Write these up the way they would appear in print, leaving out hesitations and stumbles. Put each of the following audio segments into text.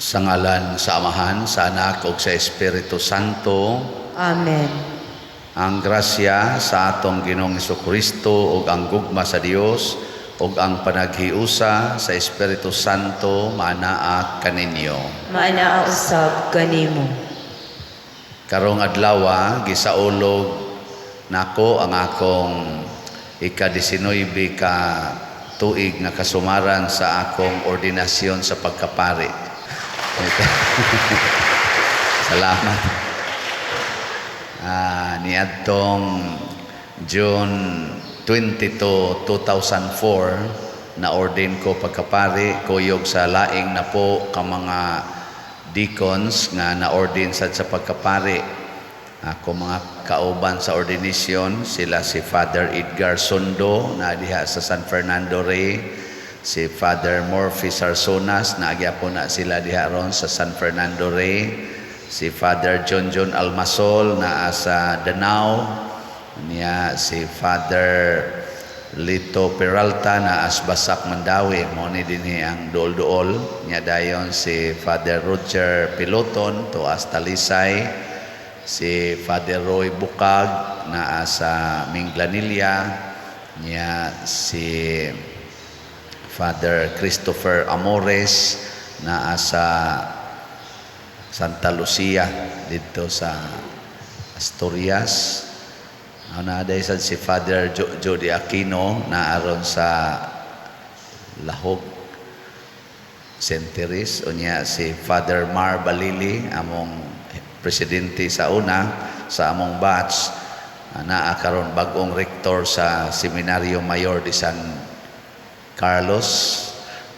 Sa ngalan sa Amahan, sa Anak ug sa Espiritu Santo. Amen. Ang grasya sa atong Ginoong Kristo ug ang gugma sa Dios ug ang panaghiusa sa Espiritu Santo maanaa kaninyo. Maanaa usab kanimo. Karong adlaw, gisaulog nako ang akong ika-19 ka tuig nga kasumaran sa akong ordinasyon sa pagkapari. Salamat. Niadtong June 22, 2004 na ordain ko pagkapari, kuyog sa laing napo ka mga deacons nga na-ordain sad sa pagkapari. Ako mga kauban sa ordination sila si Father Edgar Sundo na diha sa San Fernando Rey, si Father Murphy Sarsonas na po na sila diha ron sa San Fernando Rey, si Father John John Almasol naa sa Danao niya, si Father Lito Peralta na sa Basak, Mandaue, mo ni dinhi ang duol-duol niya. Dayon si Father Roger Piloton to sa Talisay, si Father Roy Bukag naa sa Minglanilla niya, si Father Christopher Amores naa sa Santa Lucia dito sa Asturias. Ano na sad si Father Jody Aquino na aron sa Lahog Centeris. Unya si Father Mar Balili, among presidente sa una sa among batch, naa karon bag-ong rektor sa Seminario Mayor de San Carlos.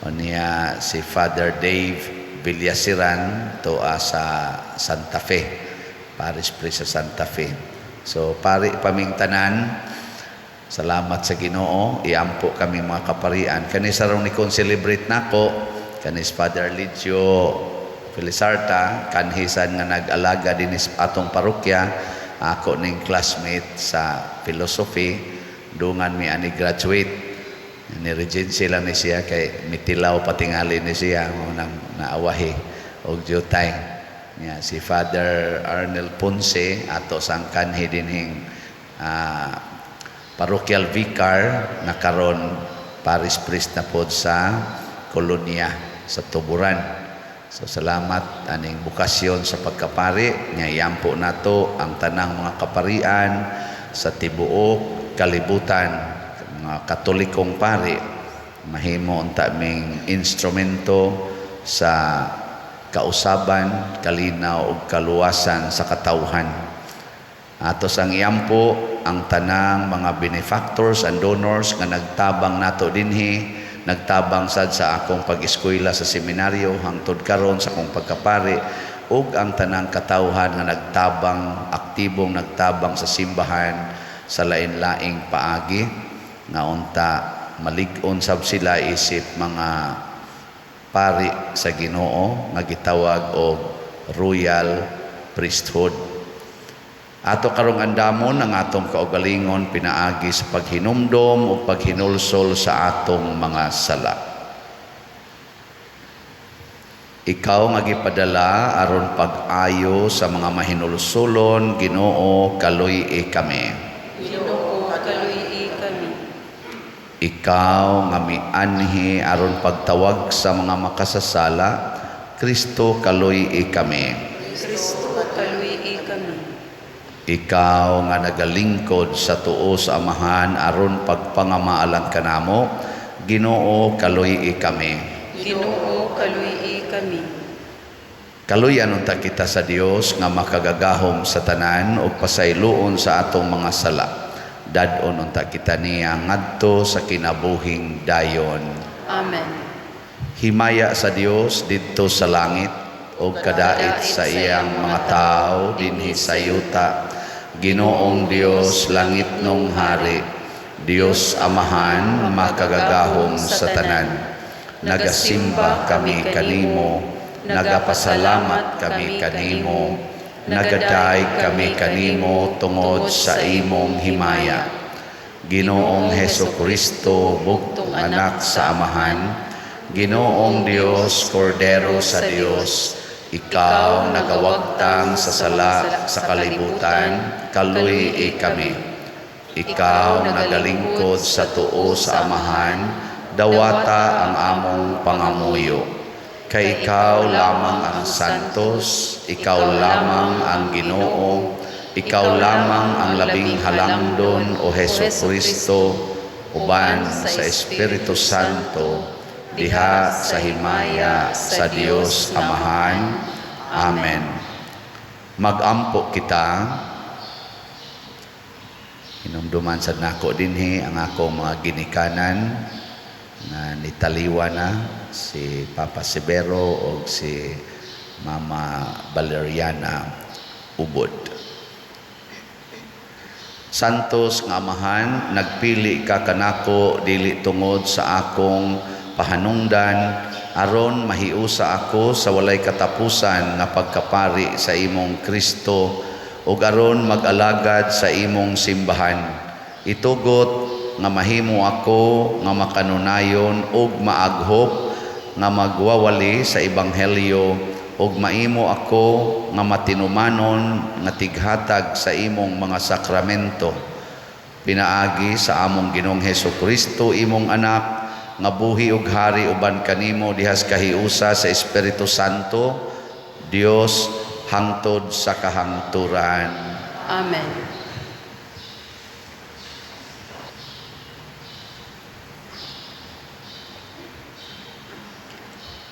Unya si Father Dave Villasiran to sa Santa Fe, parish priest sa Santa Fe. So pari paming tanan, salamat sa Ginoo, iampo kami mga kaparian. Kani sarong ni celebrate nako, kanis Father Lidio Felizarta, kanhisan nga nag-alaga din atong parokya, ako ning classmate sa philosophy, dungan mi ani graduate. Ni Regency lang ni siya kay mitilaw patingali ni siya mo nang naawahi og jutay. Nya si Father Arnel Ponce, ato sang kanhi dinhing parochial vicar na karon parish priest na pod sa kolonya sa Tuburan. So salamat aning bokasyon sa pagkapari nya iampo nato ang tanang mga kaparian sa tibuok kalibutan, mga Katolikong pari, mahimo unta ming instrumento sa kausaban, kalinaw ug kaluwasan sa katawhan. Ato sang iampo ang tanang mga benefactors and donors nga nagtabang nato dinhi, nagtabang sad sa akong pag-eskwela sa seminaryo hangtod karon sa akong pagkapari, ug ang tanang katawhan nga nagtabang, aktibong nagtabang sa simbahan sa lain-laing paagi nga unta malig-on sab sila isip mga pari sa Ginoo nga gitawag og royal priesthood. Ato karong andamon ang atong kaugalingon pinaagi sa paghinumdom o paghinulsol sa atong mga sala. Ikaw nga gipadala aron pag-ayo sa mga mahinulsulon, Ginoo, kaluy-i kami. Ginoo, kaluy-i kami. Ikaw nga mianhi aron pagtawag sa mga makasasala, Kristo, kaluy-i kami. Kristo, kaluy-i kami. Ikaw nga nagalingkod sa tuo sa Amahan aron pagpangamaalan kanamo, Ginoo, kaluy-i kami. Ginoo, kaluy-i kami. Kaluyan unta kita sa Dios nga makagagahom sa tanan ug pasayloon sa atong mga sala. Dad-on unta kita niya ngadto sa kinabuhing dayon. Amen. Himaya sa Dios didto sa langit ug kadait sa iyang mga tawo dinhi sa yuta. Ginoong Dios, langitnong hari, Dios Amahan, makagagahom sa tanan. Nagasimba kami kanimo, nagapasalamat kami kanimo, nagadayeg kami kanimo tungod sa imong himaya. Ginoong Heso Kristo, bugtong anak sa Amahan, Ginoong Dios, Kordero sa Dios, ikaw nagawagtang sa sala sa kalibutan, kaluy-i kami. Ikaw nagalingkod sa tuo sa Amahan, dawata ang among pangamuyo. Kay ikaw lamang ang santos, ikaw lamang ang Ginoo, ikaw lamang ang labing halangdon, o Hesu Kristo, uban sa Espiritu Santo, diha sa himaya sa Dios Amahan. Amen. Magampo kita. Hinumduman sad nako dinhi ang akong mga ginikanan nga nitaliwa na, si Papa Severo o si Mama Valeriana Ubod. Santos nga Amahan, nagpili ka kanako dili tungod sa akong pahanungdan, aron mahiusa ako sa walay katapusan nga pagkapari sa imong Kristo ug aron mag-alagad sa imong simbahan. Itugot nga mahimo ako nga makanunayon ug maaghop nga magwawali sa ebanghelyo ug maimo ako nga matinumanon nga tighatag sa imong mga sakramento. Pinaagi sa among Ginoong Hesus Kristo, imong anak, nga buhi ug hari uban kanimo dihas kahiusa sa Espiritu Santo, Dios, hangtod sa kahangturan. Amen.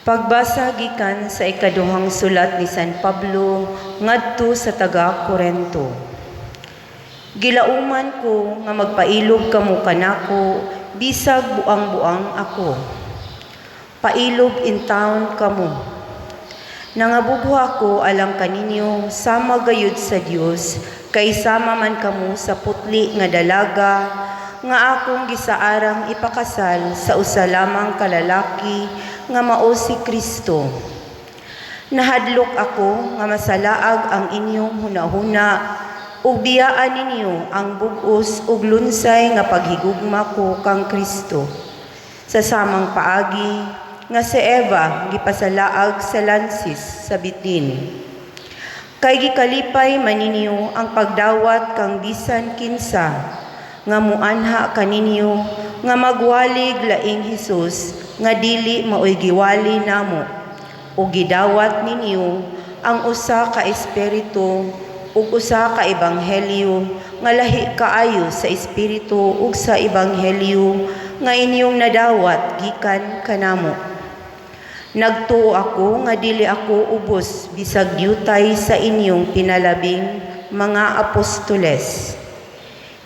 Pagbasa gikan sa ikaduhang sulat ni San Pablo ngadto sa taga Korento. Gilauman ko nga magpailob kamo kanako bisag buang-buang ako. Pailob intawon kamo. Nangabugho ako alang kaninyo sama gayud sa Dios, kay sama man kamo sa putli nga dalaga nga akong gisaarang ipakasal sa usa lamang ka lalaki nga mao si Kristo. Nahadlok ako nga masalaag ang inyong hunahuna ug biyaan ninyo ang bug-os ug lunsay nga paghigugma ko kang Kristo. Sa samang paagi nga si Eva gipasalaag sa lansis sa bitin. Kay gikalipay man ninyo ang pagdawat kang bisan kinsa nga muanha kaninyo nga magwalig laing Hesus nga dili maoy giwali namo, ug gidawat ninyo ang usa ka espiritu ug usa ka ebanghelyo nga lahi kaayo sa espiritu ug sa ebanghelyo nga inyong nadawat gikan kanamo. Nagtuo ako nga dili ako ubos bisag yutay sa inyong pinalabing mga apostoles.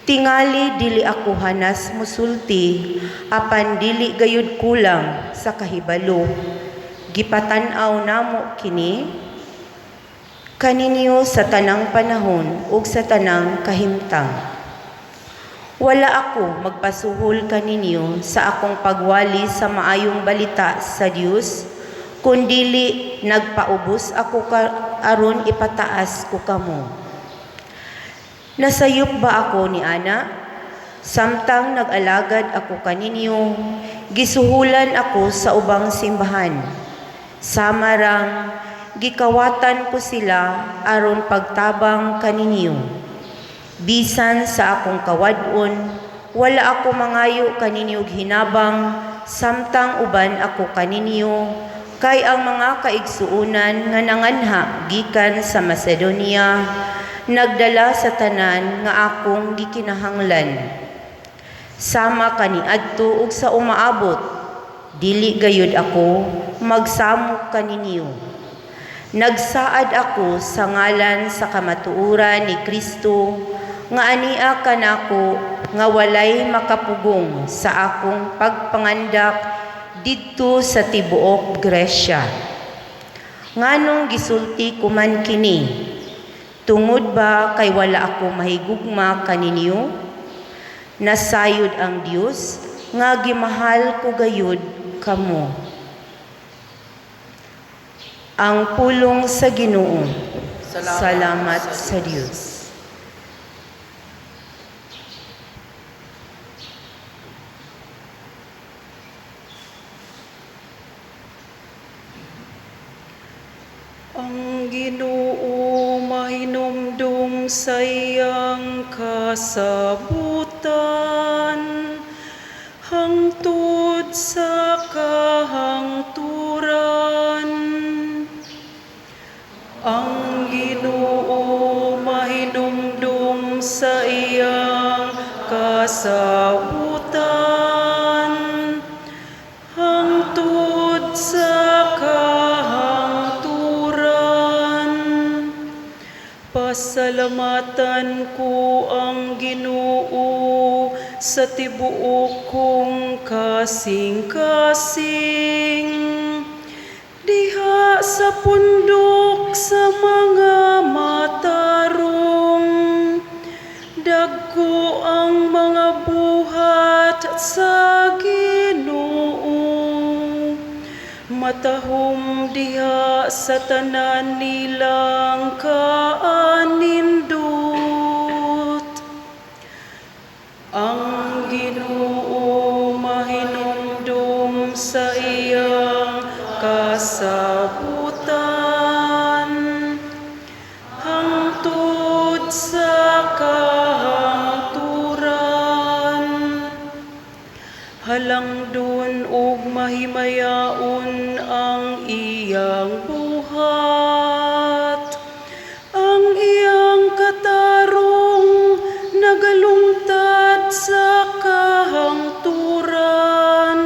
Tingali dili ako hanas musulti, apan dili gayud kulang sa kahibalo. Gipatan-aw namo kini kaninyo sa tanang panahon ug sa tanang kahimtang. Wala ako magpasuhol kaninyo sa akong pagwali sa maayong balita sa Dios, kundili nagpaubos ako aron ipataas ko kamo. Nasayop ba ako ni ana? Samtang nag-alagad ako kaninyo, gisuhulan ako sa ubang simbahan. Samarang gikawatan ko sila aron pagtabang kaninyo. Bisan sa akong kawad-on, wala ako mangayo kaninyo og hinabang samtang uban ako kaninyo, kay ang mga kaigsuonan nga nanganha gikan sa Macedonia nagdala sa tanan nga akong gikinahanglan. Sama kaniadto ug sa umaabot, dili gayud ako magsamok kaninyo. Nagsaad ako sa ngalan sa kamatuoran ni Kristo nga ania kanako nga walay makapugong sa akong pagpangandak didto sa tibuok Gresya. Nganong gisulti ko man kini? Tungod ba kay wala ako mahigugma kaninyo? Nasayod ang Dios nga gimahal ko gayud kamo. Ang pulong sa Ginoo. Salamat sa Dios. Ginoo mahinumdum sa iyang kasabutan hangtod sa kahangturan. Ang Ginoo mahinumdum sa iyang kasabutan hangtod sa kahangturan. Pasalamatan ko ang Ginoo sa tibuok kong kasing-kasing diha sa pundok sa mga matarong. Dagko ang mga buhat sa Ginoo, matahom diha sa tanan nilang kaanindot. Ang Ginoo mahinumdum sa iyang kasabutan hangtod sa kahangturan. Halangdon ug mahimayaon ang iyang buhat. Ang iyang katarong nagalungtad sa kahangturan.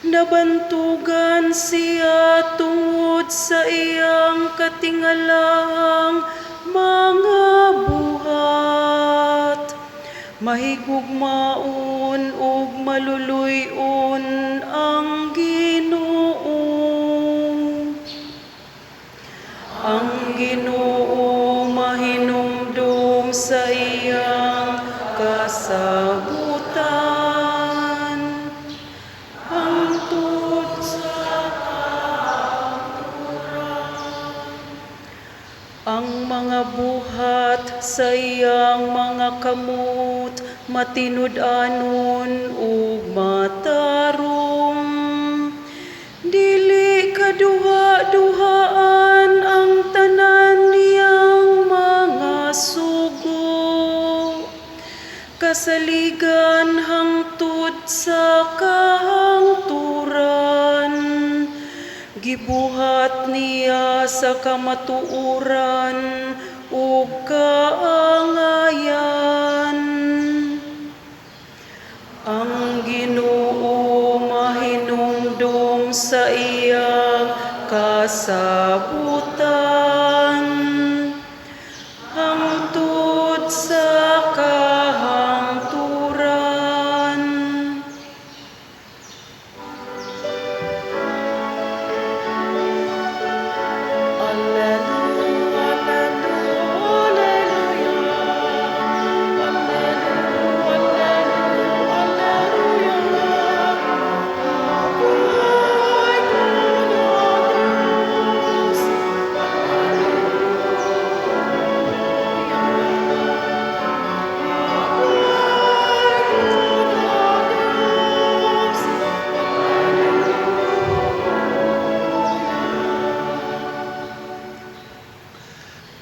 Nabantugan siya tungod sa iyang katingalahang mga buhat. Mahigugmaon ug maluluy-on ang Ginoo. Ang Ginoo mahinumdum sa iyang kasabutan hangtod sa kahangturan. Ang mga buhat sa iyang mga kamot matinud-anon ug matarong. Dili kaduha-duhaan ang tanan niyang mga sugo. Kasaligan hangtod sa kahangturan. Gibuhat niya sa kamatuoran ug kaangayan. Ang Ginoo mahinumdum sa iyang kasabutan hangtod sa kahangturan. Alleluia, alleluia, alleluia, alleluia, mabuhay gloria a Dios. Alleluia, mabuhay gloria a Dios. Alleluia.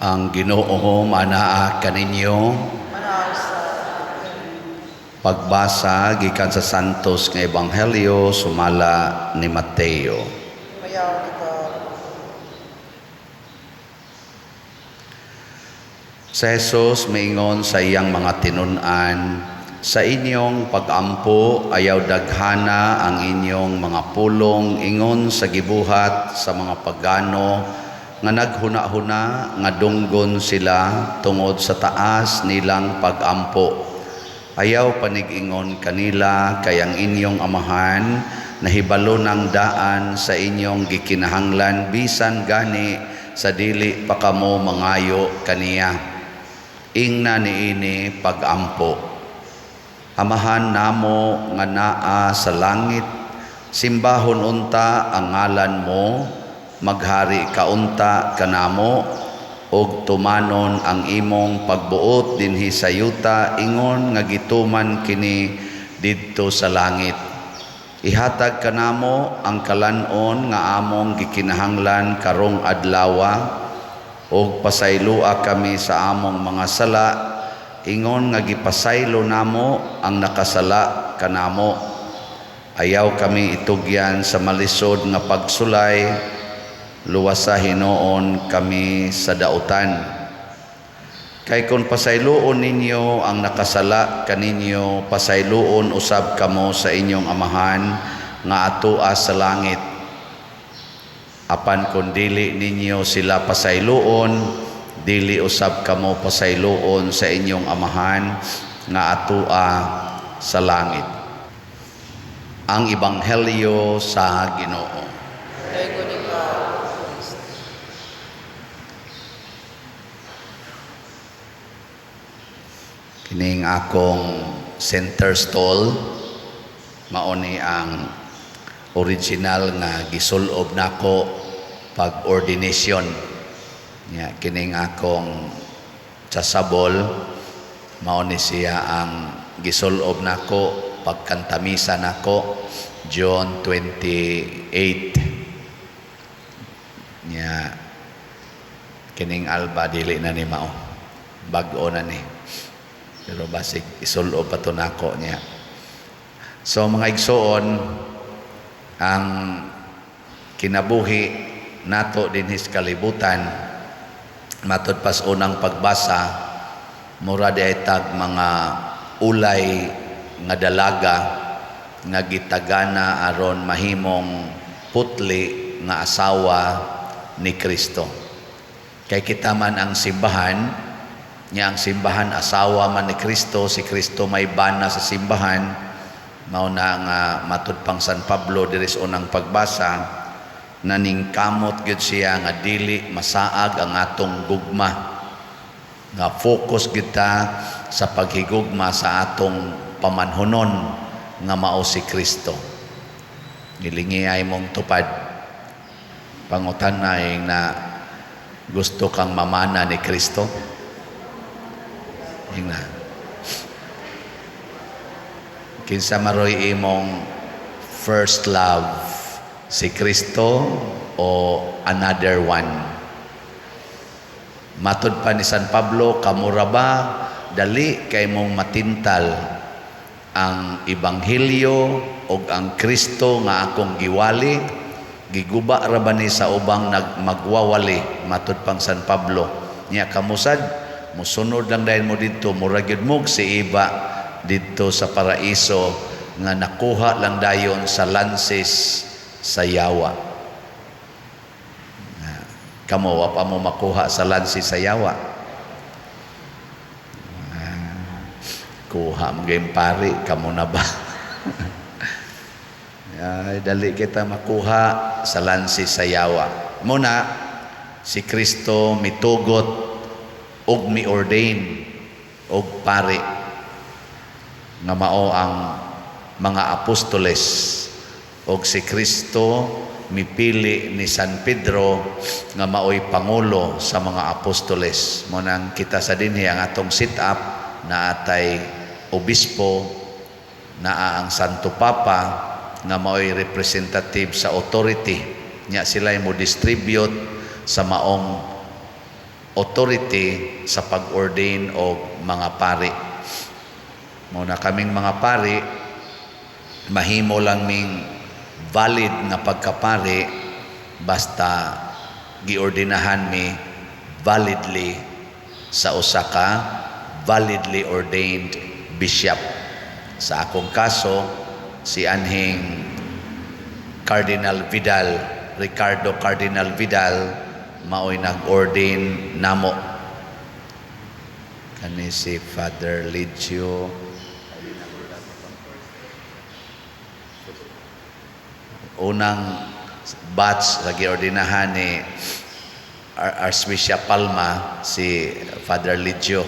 Ang Ginoo manaa kaninyo. Pagbasa gikan sa Santos nga Ebanghelyo sumala ni Mateo. Si Jesus miingon sa iyang mga tinun-an, sa inyong pagampo ayaw daghana ang inyong mga pulong ingon sa gibuhat sa mga pagano nga naghuna-huna nga dunggon sila tungod sa taas nilang pagampo. Ayaw panig-ingon kanila kay ang inyong amahan nahibalo ng daan sa inyong gikinahanglan bisan gani sa dili pa kamo mangayo kaniya. Ingna niini pagampo. Amahan namo nga naa sa langit, simbahon unta ang ngalan mo, maghari ka unta kanamo, ug tumanon ang imong pagbuot dinhi sa yuta ingon nga gituman kini didto sa langit. Ihatag kanamo ang kalan-on nga among gikinahanglan karong adlawa, Ug pasayloa kami sa among mga sala, ingon nga gipasaylo namo ang nakasala kanamo. Ayaw kami itugyan sa malisod nga pagsulay, luwasa hinuon kami sa dautan. Kay kon pasayloon ninyo ang nakasala kaninyo, pasayloon usab kamo sa inyong Amahan nga atoa sa langit. Apan kon dili ninyo sila pasayloon, dili usab kamo pasayloon sa inyong Amahan nga atoa sa langit. Ang Ebanghelyo sa Ginoo. Daygon ikaw, Kristo. Kining akong center stall, mao ni ang original nga gisulob nako pag ordination. Nya kining akong chasuble, mao ni siya ang gisulob nako pagkantamisa nako June 28. Nya kining alba dili na ni mao, bag-o na ni. Pero basig isulob pa to nako niya. So mga igsoon, ang kinabuhi nato dinhi sa kalibutan, matud pas unang pagbasa, mura di ay tag mga ulay nga dalaga nga gitagana aron mahimong putli nga asawa ni Kristo. Kay kita man ang simbahan, niya ang simbahan asawa man ni Kristo, si Kristo may bana sa simbahan. Mao na nga matud pang San Pablo diri sa unang pagbasa, naningkamot gyud siya nga dili masaag ang atong gugma, nga focus kita sa paghigugma sa atong pamanhonon nga mao si Kristo. Gilingi ay mong tupad. Pangutan na na gusto kang mamana ni Kristo. Ingna. Kinsa maroy imong first love, si Kristo o another one? Matud pa ni San Pablo, kamura ba dali kay mong matintal ang ebanghelyo og ang Kristo nga akong giwali, giguba ra ba ni sa ubang nagmagwawali? Matud pang San Pablo. Nya kamusad musunod lang dahil mo didto, mura gyud mo si Eva didto sa paraiso nga nakuha lang dayon sa lansis sa yawa. Kamo wa pa mo makuha sa lansis sa yawa. Kuha mo gayong pari, kamo na ba? Ay, dali kita makuha sa lansis sa yawa. Muna, si Kristo mitugot og mi-ordain og pari nga mao ang mga apostoles, og si Kristo mipili ni San Pedro nga maoy pangulo sa mga apostoles. Mo nang kita sa dinhi ang atong sit-up na atay obispo, naa ang Santo Papa nga maoy representative sa authority. Nya sila mo distribute sa maong authority sa pag-ordain og mga pari. Mo na kaming mga pari, mahimo lang ming valid nga pagkapari basta giordinahan mi validly sa usa ka validly ordained bishop. Sa akong kaso, si anhing Cardinal Vidal, Ricardo Cardinal Vidal, maoy nag-ordain namo. Kani si Father Ligio. Unang batch sa giordinahan ni Archbishop Palma, si Father Ligio,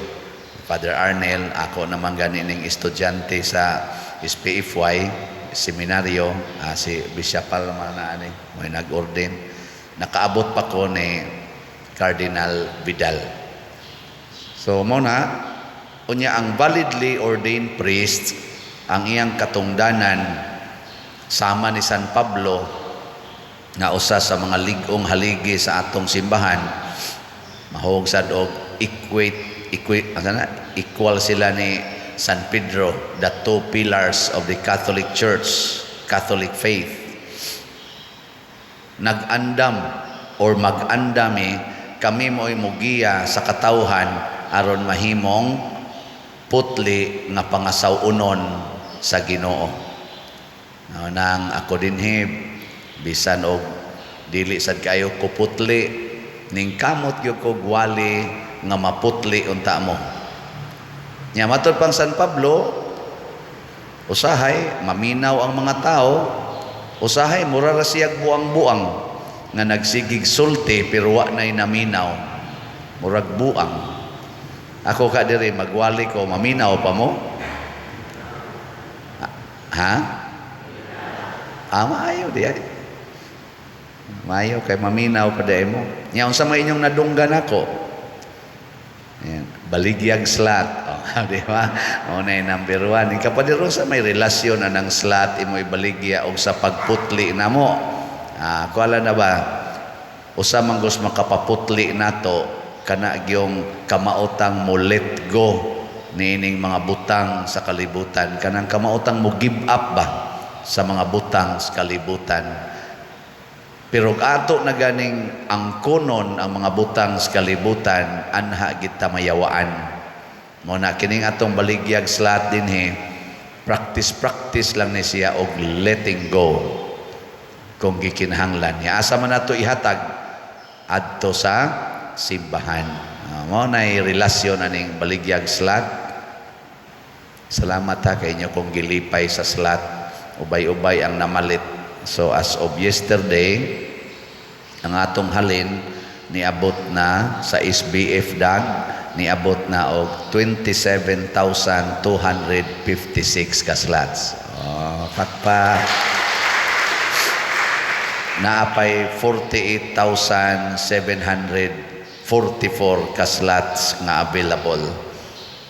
Father Arnel, ako naman gani ning estudyante sa SPFY, seminaryo, si Bishop Palma na ani, may nag-ordain. Nakaabot pa ko ni Cardinal Vidal. So mo na, unya ang validly ordained priest, ang iyang katungdanan sama ni San Pablo nga usa sa mga lig-ong haligi sa atong simbahan, Mahog sad og equate equi, asa na? Equal sila ni San Pedro, the two pillars of the Catholic Church, Catholic faith. Nag-andam or mag-andami kami mo'y mugiya sa katawhan aron mahimong putli nga pangasaw-onon sa Ginoo. No, nang ako dinhi, bisan og dili sad kayo ko putli, ning kamot gyud ko wali nga maputli unta mo. Nya matod pang San Pablo, usahay maminaw ang mga tao, usahay mura ra siyag buang-buang nga nagsigig sulti pero wa na'y naminaw. Murag buang. Ako ka diri magwali ko, maminaw pa mo? Ha? Ah, maayo di ay. Maayo kay maminaw pa di mo. Nya unsa may inyong nadunggan ako? Ayan, baligyag slot. Oh, di ba? Mao na yung number 1. Kapoderosa may relasyon na ng slot imo ibaligya og sa pagputli namo. Ah, kuala na ba? Usa man gus makapaputli nato kana gyung kamaotang mo let go niining mga butang sa kalibutan, kanang kamaotang mo give up ba sa mga butang sa kalibutan. Pero ato na ganing angkonon ang mga butang sa kalibutan, anha gid ta mayawaan. Mo na kining atong baligyag slot dinhi, practice practice lang ni siya og letting go kung gikinahanglan niya. Asa man nato ihatag? Adto sa simbahan. Mao na relasyon aning baligyag slot. Salamat ha kay inyo kong gilipay sa slot. Ubay-ubay ang namalit. So as of yesterday, ang atong halin niabot na sa SBF dag, niabot na og 27,256 ka slots. Oh, pakpak. Naapay 48,744 ka slots nga available.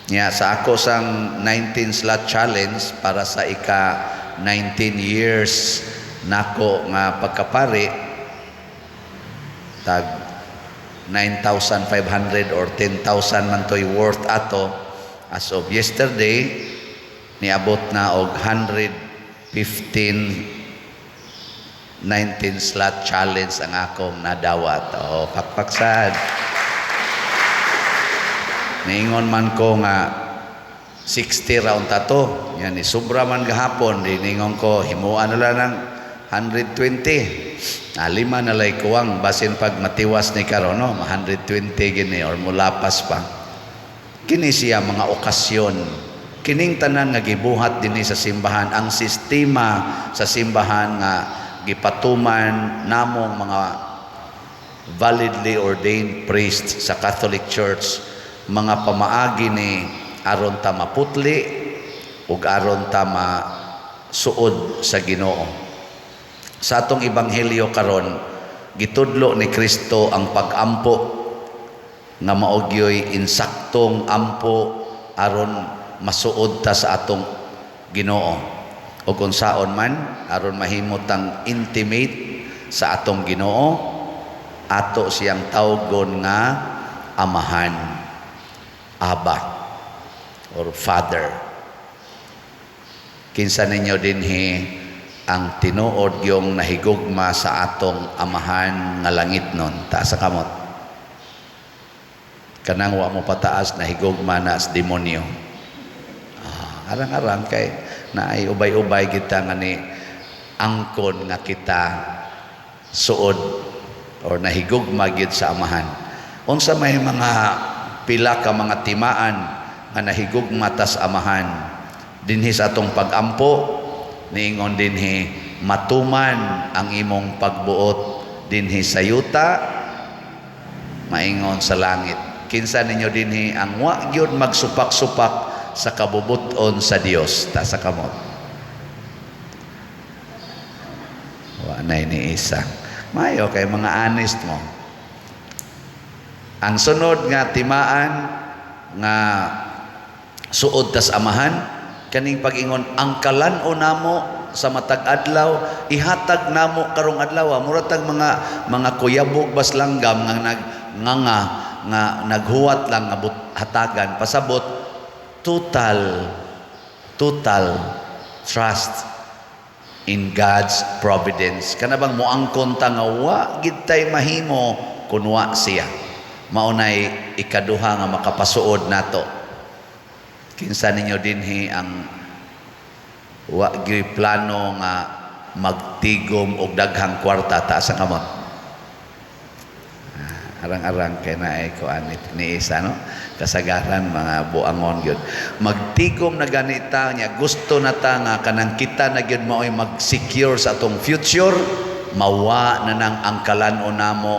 Nya sa ako sang 19 slot challenge para sa ika 19 years nako nga pagkapari, tag 9,500 or 10,000 man to'y worth ato. As of yesterday, niabot na og 115 19 slot challenge ang akong nadawat. Oh, pakpaksad. Niingon man ko nga 60 round ta to. Yan, ni sobra man gahapon. Di ningon ko, himuan na lang ng 120. Lima na lay kuwang. Basin pag matiwas ni karon, no? 120 gini or mulapas pa. Kini siya mga okasyon. Kining tanan nga gibuhat dinhi sa simbahan, ang sistema sa simbahan nga gipatuman namong mga validly ordained priests sa Catholic Church, mga pamaagi ni aron ta maputli ug aron ta masuod sa Ginoo. Sa atong ebanghelyo karon, gitudlo ni Kristo ang pag-ampo nga mao gyoy insaktong ampo aron masuod ta sa atong Ginoo. O kung saon man aron mahimo tang intimate sa atong Ginoo, ato siyang tawgon nga Amahan, Abba or Father. Kinsa ninyo dinhi ang tinuod yung nahigugma sa atong Amahan nga langit nun? Taas sa kamot. Kanang wa mo pataas, nahigugma na sa demonyo. Arang-arang kay naay ubay-ubay kita nga ni angkon nga kita suod or nahigugma gyud sa Amahan. Unsa may mga pila ka mga timaan nga nahigugma tas Amahan dinhi sa atong pag-ampo? Niingon dinhi, matuman ang imong pagbuot dinhi sa yuta maingon sa langit. Kinsa ninyo dinhi ang wa gyud magsupak-supak sa kabubuton sa Dios? Ta sa kamot. Wa na ni isa. Mayo kay mga honest mo. Ang sunod nga timaan nga suod tas Amahan, kaning pag-ingon ang kalan-o namo sa matag adlaw ihatag namo karong adlaw. Mura tag mga kuyabog bas langgam nga nagnganga. nga naghuwat lang nga hatagan, pasabot total total trust in God's providence. Kana bang moangkon ta nga wa gid tay mahimo kun wa siya. Mao nay ikaduha nga makapasuod nato. Kinsa ninyo dinhi ang wa gyud plano nga magtigom og daghang kwarta? Taas ang kamot. Ah, arang-arang kay naay kuan ni isa, no? Kasagaran mga buangon gyud. Magtigom na ganita niya, gusto na ta nga kanang kita na gyud maoy mag-secure sa atong future, mawa na nang ang kalan-on namo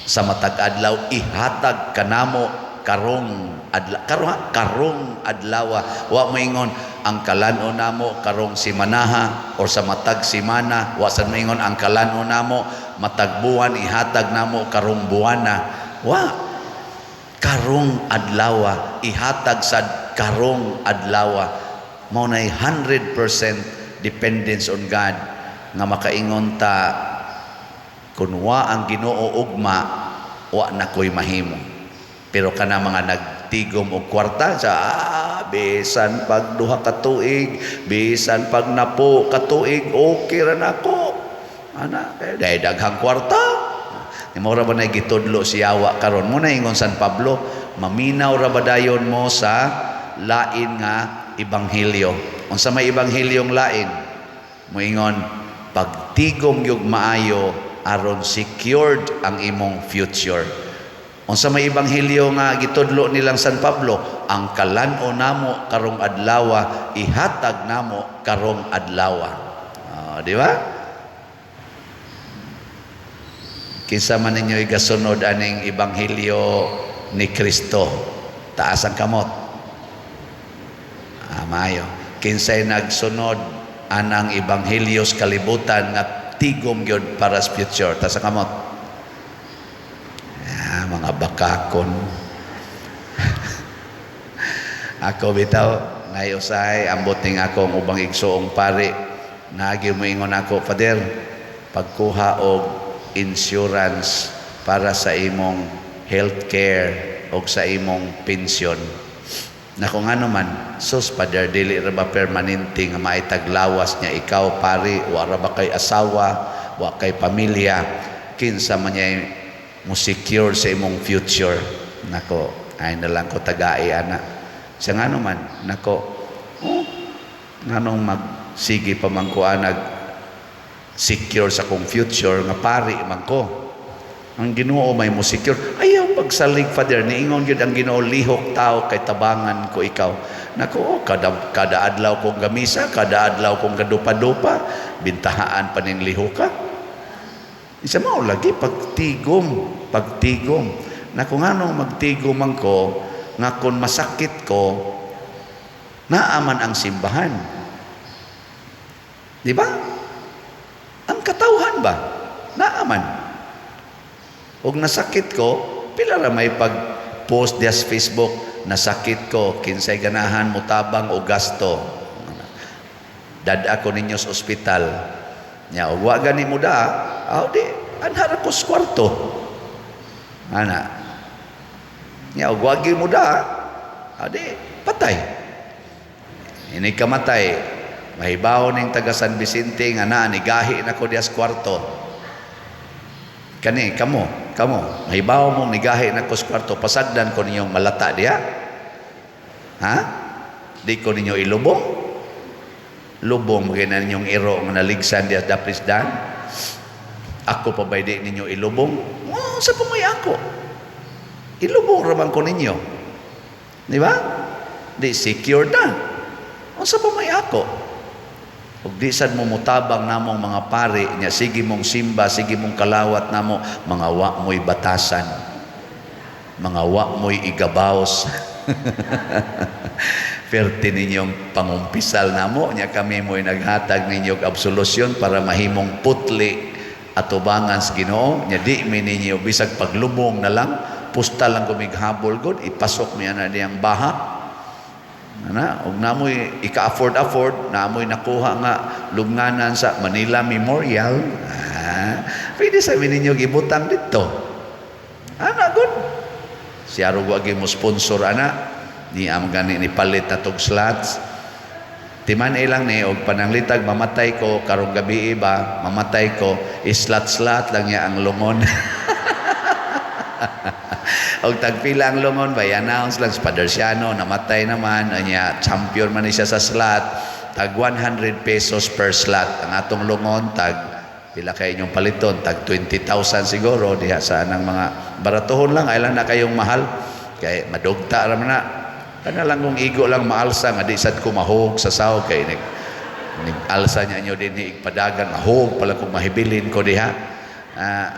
sa matag adlaw, ihatag kanamo karong adlaw, karong karong adlaw. Wa moingon ang kalan-on namo karong simanaha or sa matag simana. Wa sad moingon ang kalan-on namo matag buwan, ihatag namo karong buwana. Wa, karong adlaw, ihatag sad karong adlaw. Mao nay 100% dependence on God nga makaingon ta, kun wa ang Ginoo ugma, wa na ko'y mahimo. Pero kana mga nagtigom og kwarta sa bisan pag 2 ka tuig, bisan pag 10 ka tuig, okay ra nako ana kay dahil daghang kwarta. Ni mo ra ba na gitudlo si yawa karon? Mo na ingon San Pablo, maminaw ra ba dayon mo sa lain nga ebanghelyo? Unsa may ebanghelyong lain? Moingon pagtigom gyud maayo aron secured ang imong future. Unsa may ebanghelyo nga gitudlo nilang San Pablo? Ang kalan-on namo karong adlaw, ihatag namo karong adlaw. Di ba? Kinsa man ninyo igasunod aning ebanghelyo ni Kristo? Taas ang kamot. Maayo. Kinsay nagsunod anang ebanghelyo sa kalibutan nga tigom gyud para sa future? Taas ang kamot. Mga bakakon. Ako bitaw, nayusay, ambot ning akong ubang igsuong pari. Nagi moingon ako, "Father, pagkuha og insurance para sa imong healthcare og sa imong pensyon." Nako, nga naman, sus, Father, dili ra ba permanente nga maitaglawas niya? Ikaw pari, wa ra ba kay asawa, wa kay pamilya, kinsa man niya mo secure sa imong future? Nako, ay na lang ko tagai ana. Siya, nga naman, nako, oh, nganong magsige pa man ko anag secure sa kong future nga pari man ko? Ang Ginoo may mo secure. Ayaw pagsalig, Father, niingon gyud ang Ginoo, lihok tao kay tabangan ko ikaw. Nako, oh, kada kada adlaw kong gamisa, kada adlaw kong gadupa-dupa, bintahaan pa ning lihok ka. Isa mao lagi pagtigom, pagtigom. Nako, nganong magtigom man ko nga kon masakit ko, naaman ang simbahan? Di ba? Ang katawhan ba? Naaman. Og nasakit ko, pila ra may pag-post diya sa Facebook, "Nasakit ko, kinsay ganahan mutabang o gasto? Dad-a ko ninyo sa ospital." Nya og wa gani mo da, aw di anhara ko sa kwarto. Ana. Nya og wa mo da, aw di patay. Ini kamatay, mahibaw ning taga San Vicente nga naa ni gahi na ko diya sa kwarto. Kani kamo, kamo, mahibaw mong nigahi na ko sa kwarto, pasagdan ko ninyong malata diya? Ha? Di ko ninyo ilubong? Lubong magay na ninyong iro nga naligsan diya sa daplisdan? Ako pa ba'y di ninyo ilubong? Oh, sa pamay ako. Ilubong raman ko ninyo. Di ba? Di secure na. Unsa pa may ako? Ug di sad mo mutabang namong mga pari nya, sige mong simba, sige mong kalawat namo, mga wa mo'y batasan. Mga wa mo'y igabaws. Perte ninyong pangumpisal namo nya, kami mo'y naghatag ninyo og absolution para mahimong putli atubangan sa Ginoo nya. Di mi ninyo bisag paglubong na lang, pusta lang kumighabol god, ipasok mi ana diyang baha ana. Og namoy ika-afford afford, namoy nakuha nga lubnganan sa Manila Memorial, pwede sa ninyo gibutang dito. Ana good. Siya ro wa mo sponsor ana ni am gani ni palit na tog slots. Timan ilang ni og pananglitag mamatay ko karong gabi ba, mamatay ko, islat-slat lang niya ang lungon. Og tagpila ang lungon ba, i-announce lang si Father Siano, namatay naman, anya, champion man ni siya sa slot, tag 100 pesos per slot. Ang atong lungon, tag pila kay inyong paliton, tag 20,000 siguro, diha sa anang mga baratuhon lang, ay lang na kayong mahal. Kay madugta ra man na. Kana lang kung igo lang maalsa nga di sad ko mahog sa sahog kay nig nig alsa niya inyo din igpadagan mahog pala kung mahibilin ko diha.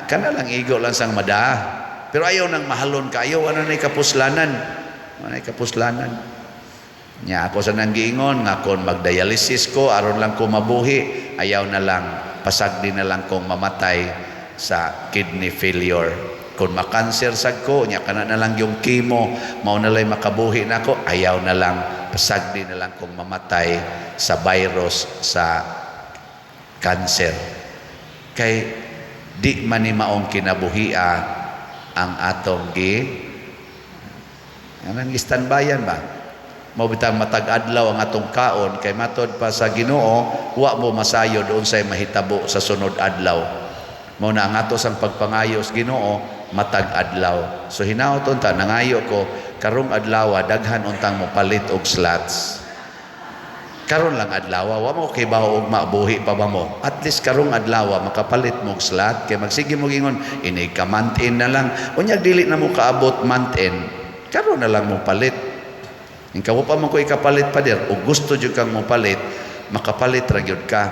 Kana lang igo lang sang madaa. Pero ayaw nang mahalon kayo, ano na kapuslanan? Ano na kapuslanan? Nya ako sa nang giingon nga kon magdialysis ko aron lang ko mabuhi, ayaw na lang, pasagdi na lang kong mamatay sa kidney failure. Kung makanser sad ko, nya kana na lang yung chemo, mao na lang makabuhi nako, ayaw na lang, pasagdi na lang kong mamatay sa virus sa cancer. Kay di man ni maong kinabuhia ang atong gi anang istanbayan ba? Mao bitang matag adlaw ang atong kaon kay matod pa sa Ginoo, wa mo masayod unsay mahitabo sa sunod adlaw. Mao na ang ato sang pagpangayo sa Ginoo matag adlaw. So hinaot unta nangayo ko karong adlaw daghan untang mopalit og slots. Karon lang adlaw, wa mo kay bawo og mabuhi pa ba mo. At least karong adlaw makapalit mo og slot kay magsige mo ingon inig ka month end na lang. Unya dili na mo kaabot month end. Karon na lang mo palit. In kawo pa man ko ikapalit, pader, o gusto jud kang mopalit, makapalit ra gyud ka.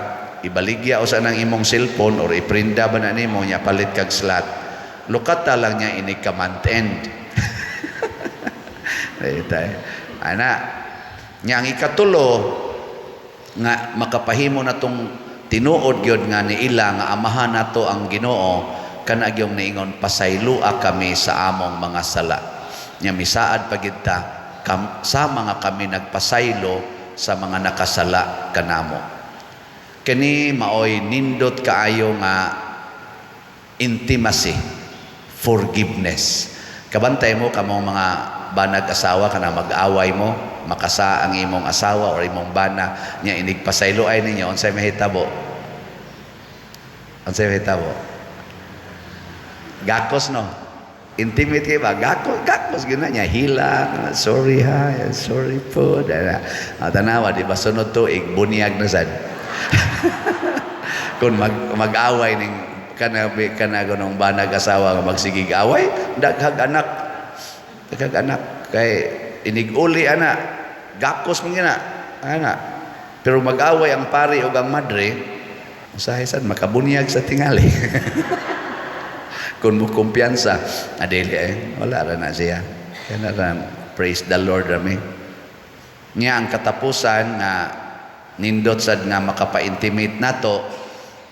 Ibaligya usa nang imong cellphone or iprinda ba na nimo nya palit kag slot. Lukata lang niya inig ka month end. Ay, ana. Nya ang ikatulo nga makapahimo na tong tinuod gyud nga niila nga amahan nato ang Ginoo, kana gyung niingon pasaylua kami sa among mga sala. Nya misaad pa gid ta kam, sa mga kami nagpasaylo sa mga nakasala kanamo. Kini maoy nindot kaayo nga intimacy, forgiveness. Kabantay mo kamo mga banag asawa, kana mag-away mo, makasa ang imong asawa or imong bana nya inig pasaylo ay ninyo, unsay mahitabo? Unsay mahitabo? Gakos, no? Intimate kay ba? Gakos, gakos gina niya, hila, "Sorry ha, sorry po." Ah, tanawa, di ba sunod tuig bunyag na sad. Kung mag-away ning kana kana gunong banag asawa nga magsigig away, daghag anak. Daghag anak kay inig-uli ana, gakos man gina. Ana. Pero mag-away ang pari ug ang madre, usahay sad makabunyag sa tingali. Kung mo kumpiyansa, adili eh, wala ra na siya. Kaya na, praise the Lord rami. Nga ang katapusan nga nindot sad nga makapa-intimate nato,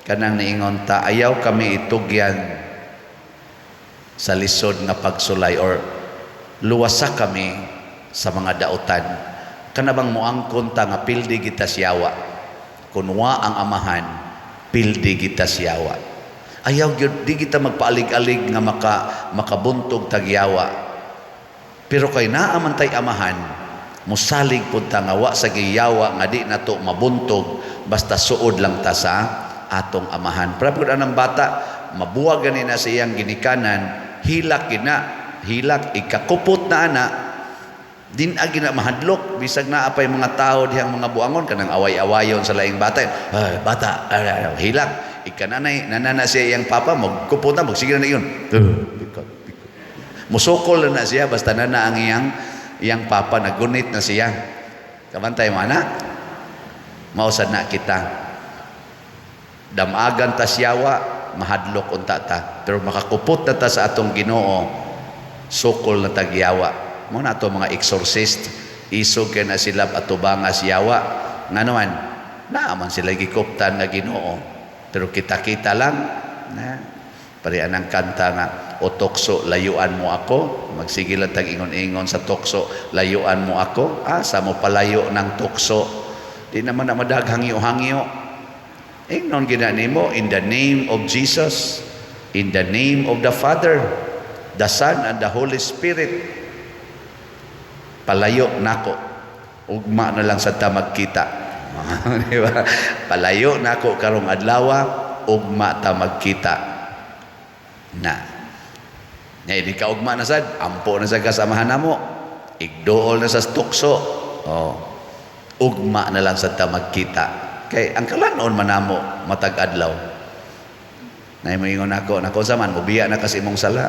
kanang niingon ta ayaw kami itugyan sa lisod nga pagsulay or luwasa kami sa mga dautan. Kana bang moangkon ta nga pildi kita siyawa. Kun wa ang amahan, pildi kita siyawa. Ayaw gyud, di kita magpaalig-alig nga makabuntog tagyawa. Pero kay naa man tay amahan, musalig pud ta nga wa sa giyawa nga di nato mabuntog basta suod lang ta sa atong amahan. Pero pud anang bata, mabuwag gani na sa iyang ginikanan, hilak gina, hilak ikakupot na ana, din agi na mahadlok bisag naa pay mga tao dihang mga buangon kanang away-awayon sa laing bata. Ay, bata, ay, ay, hilak ikananay nanana siya iyang papa, magkupot na, magsige na iyon, musukol na siya basta nana ang iyang iyang papa, nagunit na siya. Kabantay mo ana, mausad na kita damagan ta siyawa, mahadlok unta ta, pero makakupot na ta sa atong Ginoo, sukol na tagyawa mo na ato. Mga exorcist, isog kay na sila atubangas yawa, ngano man naa man sila gikuptan nga Ginoo, pero kita-kita lang na pare anang kanta nga "O tukso, layuan mo ako." Magsige lang tag ingon-ingon sa tukso, "Layuan mo ako." Asa mo palayo ng tukso? Di naman na madag hangyo-hangyo. Ingnon gina nimo, "In the name of Jesus, in the name of the Father." the Son and the Holy Spirit. Palayo nako, ugma na lang sa ta magkita. Di ba? Palayo nako karong adlaw, ugma ta magkita na. Nya di ka ugma na sad, ampo na sa kasamahan namo, igduol na sa tukso. Oh. Ugma na lang sa ta magkita. Kay ang kalanon man namo matag adlaw. Nay moingon ako, nako sa man mobiya na kasi imong sala.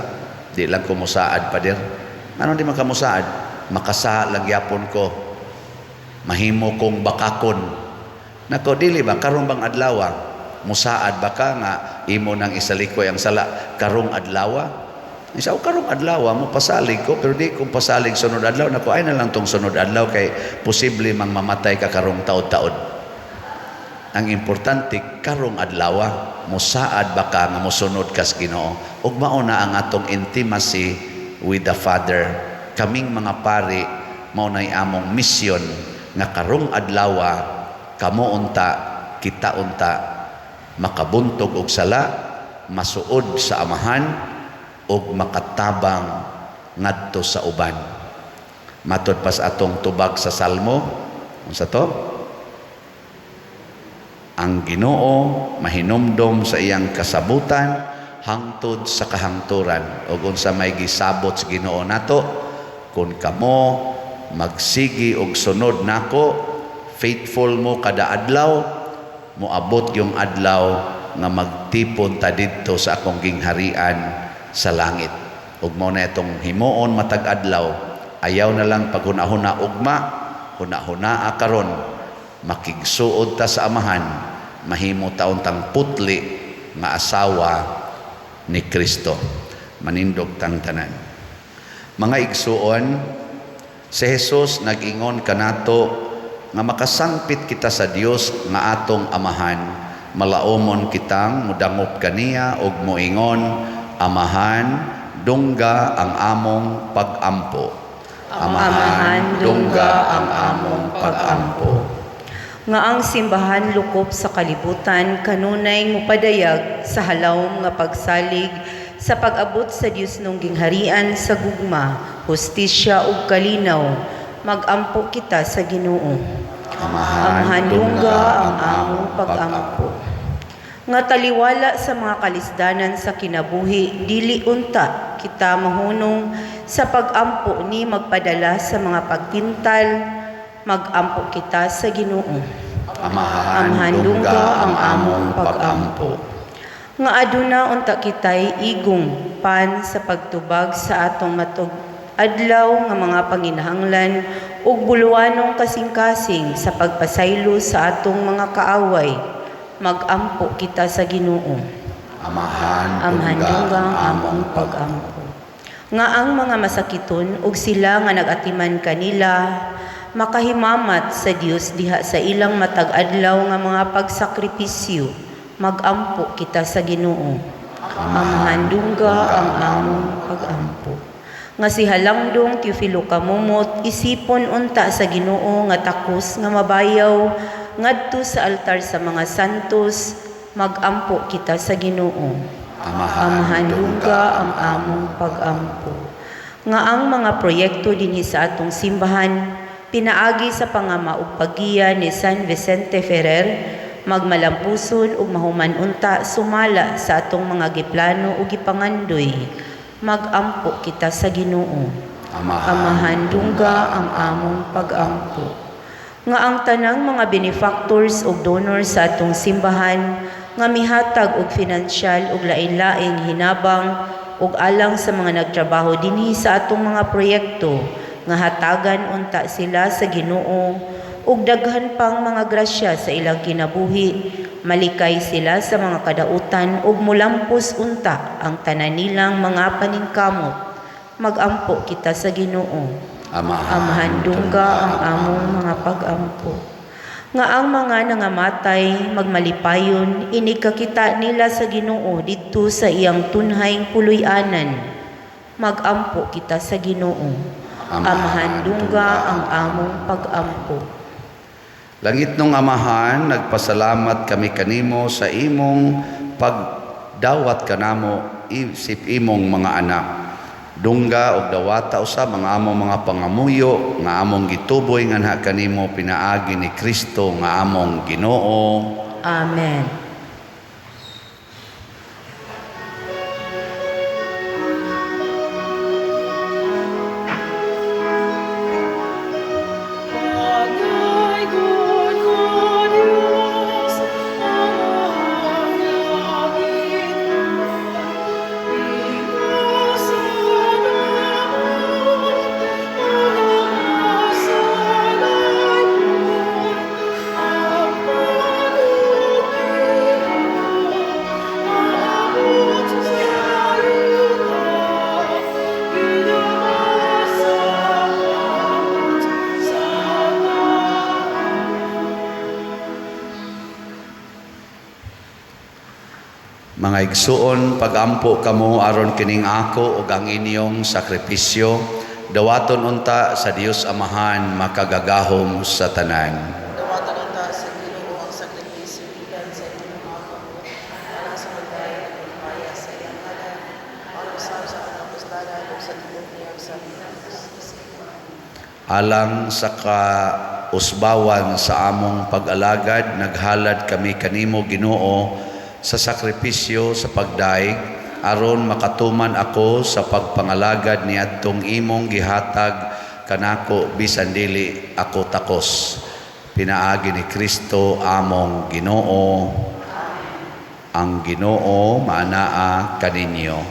Di lang ko musaad, pader. Ano di man ka musaad? Makasala lang gyapon ko. Mahimo kong bakakon. Nako, dili ba karong bang adlaw musaad ba ka nga imo nang isalikoy ang sala karong adlaw? Isa o karong adlaw mo pasalig ko, pero di kong pasalig sunod adlaw. Nako, ay na lang tong sunod adlaw kay posible mang mamatay ka karong taod-taod. Ang importante karong adlaw musaad ba ka nga mosunod kas Ginoo. Ug mao na ang atong intimacy with the Father. Kaming mga pari, mao nay among misyon nga karong adlaw kamo unta, kita unta, makabuntog og sala, masuod sa Amahan ug makatabang ngadto sa uban. Matod pa sa atong tubag sa Salmo, unsa to? Ang Ginoo mahinumdom sa iyang kasabutan hangtod sa kahangturan. Ug unsa may gisabot sa Ginoo nato? Kung kamo magsigi og sunod nako, faithful mo kada adlaw, moabot yung adlaw nga magtipon ta didto sa akong gingharian sa langit. Ug mao na itong himuon matag adlaw. Ayaw na lang paghuna-huna ugma, huna-hunaa karon. Makigsuod ta sa Amahan, mahimo taon tang putli nga asawa ni Kristo. Manindog tang tanan. Mga igsuon, si Jesus nag-ingon kanato nga makasangpit kita sa Dios nga atong Amahan. Malaumon kitang mudangop kaniya ug moingon, "Amahan, dungga ang among pagampo." Amahan, dungga ang among pagampo. Nga ang simbahan lukop sa kalibutan kanunay mupadayag sa halawom nga pagsalig sa pag-abot sa Dios nung gingharian sa gugma, hustisya ug kalinaw, magampo kita sa Ginoo. Amahan, Amahan, dungga ang among pagampo. Nga taliwala sa mga kalisdanan sa kinabuhi, dili unta kita mahunong sa pagampo ni magpadala sa mga pagtintal, magampo kita sa Ginoo. Amahan, Amahan, dungga ang among pagampo. Nga aduna unta kitay igong pan sa pagtubag sa atong matug adlaw nga mga panginahanglan ug buluwanong kasing-kasing sa pagpasaylo sa atong mga kaaway, magampo kita sa Ginoo. Amahan, Amahan, dungga dungga ang ang among among pagampo. pagampo. Nga ang mga masakiton ug sila nga nag-atiman kanila makahimamat sa Dios diha sa ilang matag adlaw nga mga pagsakripisyo, magampo kita sa Ginoo. Amahan, dungga ang among pagampo. Nga si Halangdong Teofilo Camomot isipon unta sa Ginoo nga takos nga mabayaw ngadto sa altar sa mga santos, magampo kita sa Ginoo. Amahan, Amahan, dungga ang among pagampo. Nga ang mga proyekto dinhi sa atong simbahan pinaagi sa pangama ug paggiya ni San Vicente Ferrer magmalampuson ug mahuman unta sumala sa atong mga giplano ug gipangandoy, magampo kita sa Ginoo. Amahan, Amahan, dungga ang among pagampo. Nga ang tanang mga benefactors ug donors sa atong simbahan nga mihatag og finansyal ug lain-laing hinabang ug alang sa mga nagtrabaho dinhi sa atong mga proyekto, nga hatagan unta sila sa Ginoo ug daghan pang mga grasya sa ilang kinabuhi, malikay sila sa mga kadautan ug mulampos unta ang tanan nilang mga paningkamot, magampo kita sa Ginoo. Amahan, Amahan, dungga ang among mga pagampo. Nga ang mga nangamatay magmalipayon inig kakita nila sa Ginoo didto sa iyang tunhayng puloy-anan, magampo kita sa Ginoo. Amahan, dungga ang among pagampo. Langit nung Amahan, nagpasalamat kami kanimo sa imong pagdawat kanamo isip imong mga anak. Dungga og dawata usab ang among mga pangamuyo nga among gituboy nganha kanimo pinaagi ni Kristo nga among Ginoo. Amen. Pagaygon o Diyos, Amang langit, Ikaw sa naman, mga masalaypon, ang pagugin aabot sa yuta, ginamasabot sa tao. Mga igsuon, pagampo kamo aron kining ako ug ang inyong sakripisyo, dawaton unta sa Dios Amahan makagagahom sa tanan. Dawatan unta sa Ginoo ang sakripisyo gikan sa imong mga kamot alang sa pagdayon ug paghimaya sa iyang ngalan, aron usab sa atong kapuslanan ug sa tibuok niyang sa Alang sa kausbawan sa among pag-alagad, naghalad kami kanimo Ginoo sa sakripisyo sa pagdaig aron makatuman ako sa pagpangalagad niadtong imong gihatag kanako bisan dili ako takos. Pinaagi ni Kristo among Ginoo. Ang Ginoo maanaa kaninyo.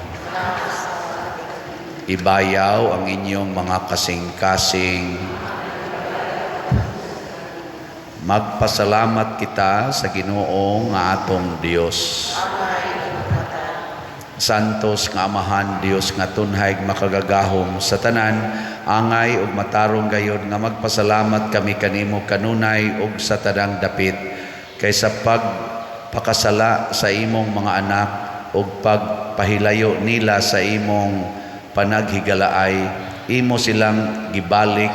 Ibayaw ang inyong mga kasing-kasing. Magpasalamat kita sa Ginoo nga atong Dios. Santos nga Amahan, Dios nga tunhay makagagahom sa tanan, angay ug matarong gayod nga magpasalamat kami kanimo kanunay ug sa tanang dapit kaysa pagpakasala sa imong mga anak ug pagpahilayo nila sa imong panaghigalaay, imo silang gibalik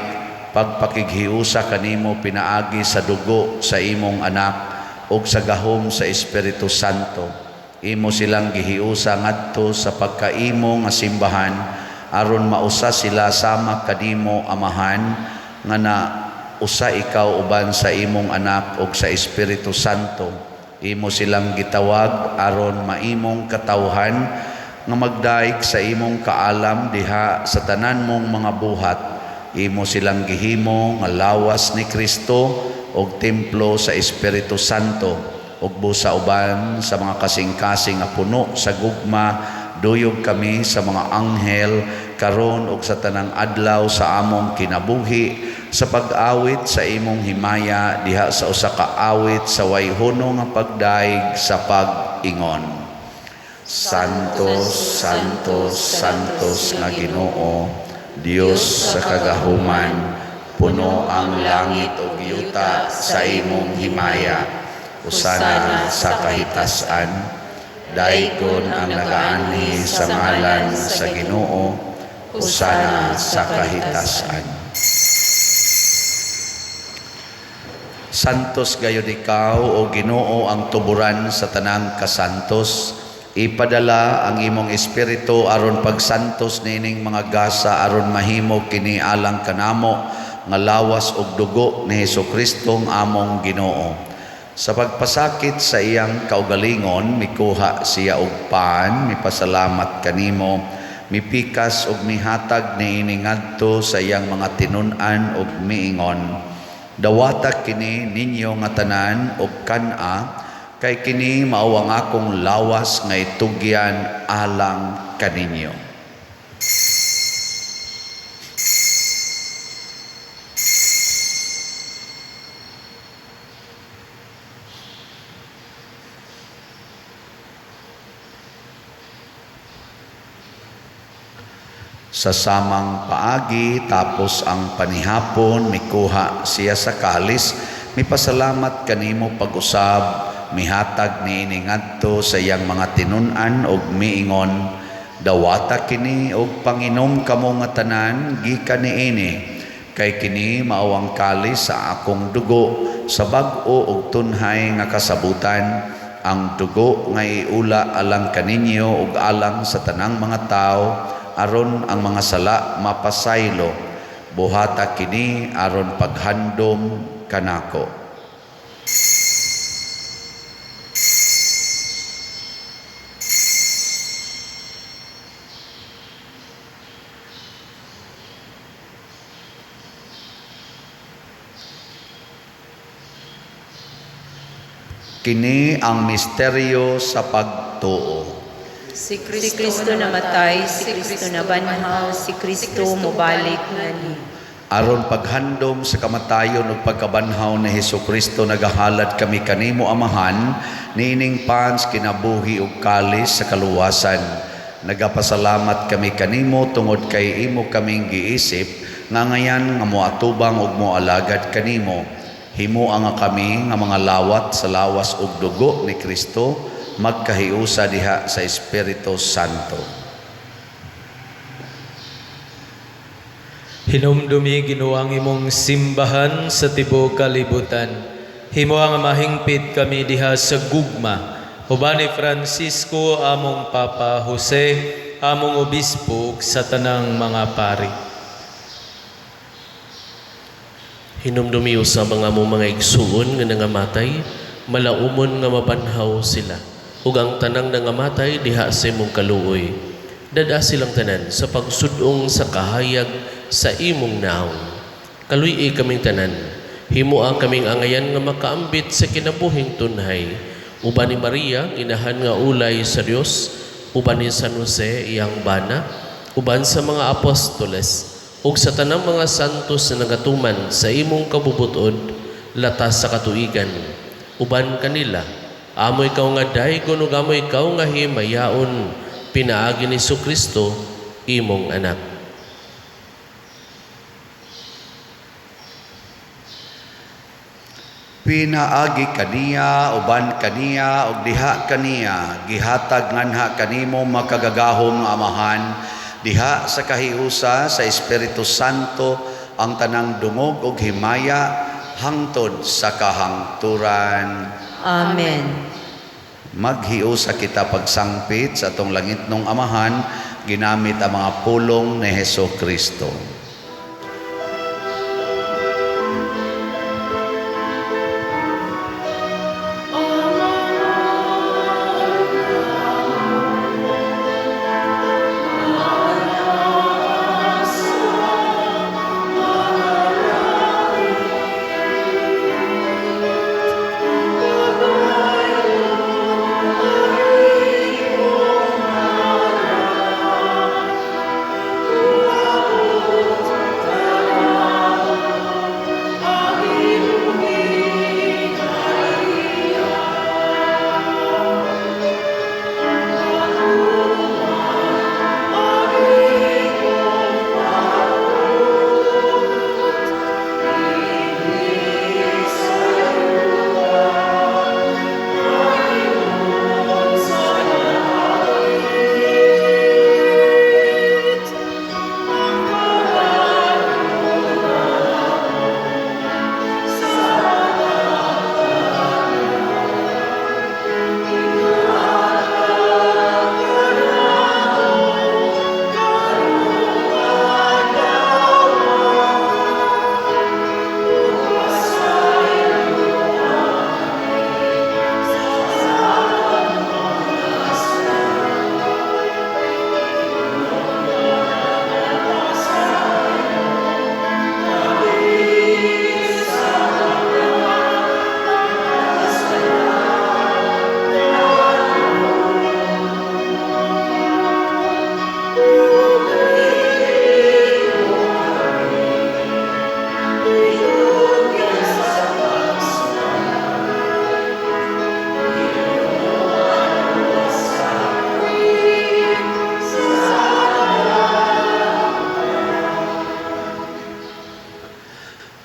pagpakighiusa kanimo pinaagi sa dugo sa imong anak ug sa gahom sa Espiritu Santo. Imo silang gihiusa ngadto sa pagkaimo nga simbahan aron mausa sila sama kanimo Amahan nga na usa ikaw uban sa imong anak ug sa Espiritu Santo. Imo silang gitawag aron maimong katawhan nga magdaig sa imong kaalam diha sa tanan mong mga buhat. Imo silang gihimo nga lawas ni Kristo ug templo sa Espiritu Santo ug busa uban sa mga kasing-kasing nga puno sa gugma duyog kami sa mga anghel karon ug sa tanang adlaw sa among kinabuhi sa pag-awit sa imong himaya diha sa usa ka awit sa way huno nga pagdaig sa pag-ingon. Santos, Santos, Santos nga Ginoo, Dios sa kagahuman, puno ang langit ug yuta sa imong himaya. Usana sa kahitasan, daygon ang nagaanhi sa ngalan sa Ginoo, usana sa kahitasan. Santos gayud ikaw o Ginoo ang tuburan sa tanang kasantos. Ipadala ang imong espiritu aron pagsantos niining mga gasa aron mahimo kini alang kanamo nga lawas ug dugo ni Hesukristo ang among Ginoo. Sa pagpasakit sa iyang kaugalingon, mikuha siya og pan, mipasalamat kanimo, mipikas ug mihatag niini ngadto sa iyang mga tinun-an ug miingon. Dawata kini ninyo nga tanan og kan-a, kay kini mao ang akong lawas nga itugyan alang kaninyo. Sa samang paagi, tapos ang panihapon, mikuha siya sa kalis, mipasalamat kanimo pag-usab, mihatag niini ngadto sa iyang mga tinun-an og miingon, dawata kini og panginom kamo nga tanan gikan niini, kay kini mao ang kalis sa akong dugo sa bag-o og tunhay nga kasabutan, ang dugo nga iula alang kaninyo ug alang sa tanang mga tawo aron ang mga sala mapasaylo. Buhata kini aron paghandom kanako. Kini ang misteryo sa pagtuo. Si Si Kristo namatay, si Kristo nabanhaw, si Kristo mobalik ngali. Aron paghandom sa kamatayon ug pagkabanhaw ni Hesukristo, nagahalad kami kanimo, Amahan, niining pans kinabuhi ug kalis sa kaluwasan. Nagapasalamat kami kanimo tungod kay imo kaming giisip nga ngayan nga moatubang ug moalagad kanimo. Himoa nga kami nga mga lawat sa lawas ug dugo ni Kristo magkahiusa diha sa Espiritu Santo. Hinumdumi, Ginoo, ang imong simbahan sa tibuok kalibutan. Himoa nga mahingpit kami diha sa gugma. Uban ni Francisco among Papa, Jose among obispo, ug sa tanang mga pari. Hinumdumi usab ang among mga igsuon nga nangamatay, malaumon nga mabanhaw sila. Ug ang tanang nangamatay diha sa imong kaluoy. Dad-a silang tanan sa pagsud-ong sa kahayag sa imong naong. Kaluy-i kaming tanan. Himoa kaming angayan nga makaambit sa kinabuhing tunhay. Uban ni Maria, inahan nga ulay sa Dios, uban ni San Jose iyang bana, uban sa mga apostoles, ug sa tanang mga santos na nagatuman sa imong kabubut-od latas sa katuigan. Uban kanila, amo ikaw nga daygon ug amo ikaw nga himayaon, pinaagi ni Kristo imong anak. Pinaagi kaniya, uban kaniya, ug diha kaniya, gihatag nganha kanimo makagagahom nga Amahan, diha sa kahiusa sa Espiritu Santo ang tanang dungog ug himaya hangtod sa kahangturan. Amen. Maghiusa kita pagsangpit sa atong langitnong Amahan ginamit ang mga pulong ni Heso Kristo.